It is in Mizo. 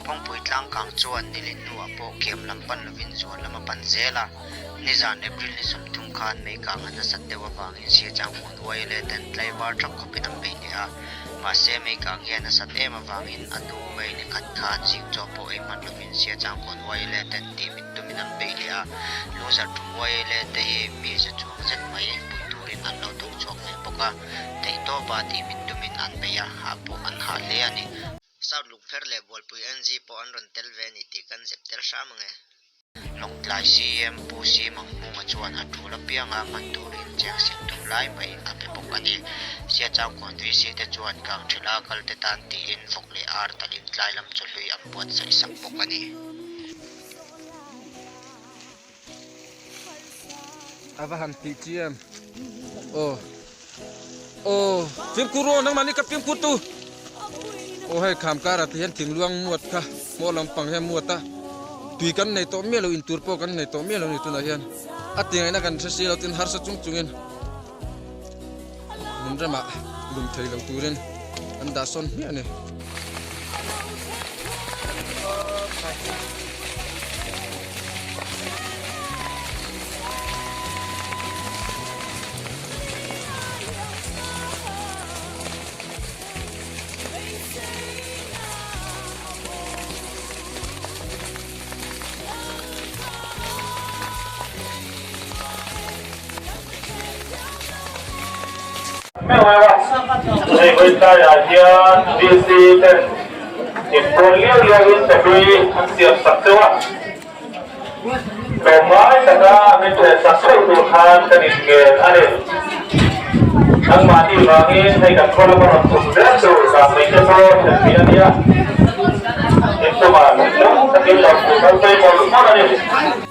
Kawngpui tlangkang chuan nilin hnuah pawh kiam lam pan lovin zual lam a pan zel a. Nizan April ni 30 khan meikang a nasat deuh avangin Siachangkawn YLA ten tlaivar thak khawpin an bei leh a. Mahse meikang hi a nasat em avangin a nu May ni khat khan zing chaw pawh ei hman lovin Siachangkawn YLA ten tih mit tumin an bei leh a. Lungzar tum YLA te hi mi za chuang zet mai pui turin an lo thawk chhuak ve bawk a. Theihtawpa tih mit tumin an bei a, hah pawh an hah hle a ni. South Lungpher leh Bualpui NG pawh an rawn tel ve a ni tih kan zep tel hram ang e. Lawngtlai CM Pu Simang Hmunga chuan a tul apianga hman turin cheng sik tum lai mai a pe bawk a ni. Siachangkawn VC te chuan Kangthila kal te tan tiin vawk leh ar talin tlai lam chawhlui an buatsaih sak bawk a ni. A va han tih chi em aw aw fimkhur aw nangmah ni ka fimkhur tu aw hei kham kara ti hian thingluang muat kha hmaw lampang hian muat a tui kan nei tawh miah lo intur pawh kan nei tawh miah lo ni tunah hian a ti ngaihna kan hre si lo tin harsa chung chungin hmun ramah lum thei lo turin an dah sawn hmiah a ni. Hei vawitlaiah hian VC ten inpawn liau liauin chawhlui an siam sak cheu a, tlawmngai taka min then sak theuh tur khan kan inngen a ni. Nangmahni vangin hei kan khaw lama rawn tum zel tur zan mai te pawh thlen theih a nia. Inchungah thinlung takin lo hmuh kal phei mawlh mawlh a ni.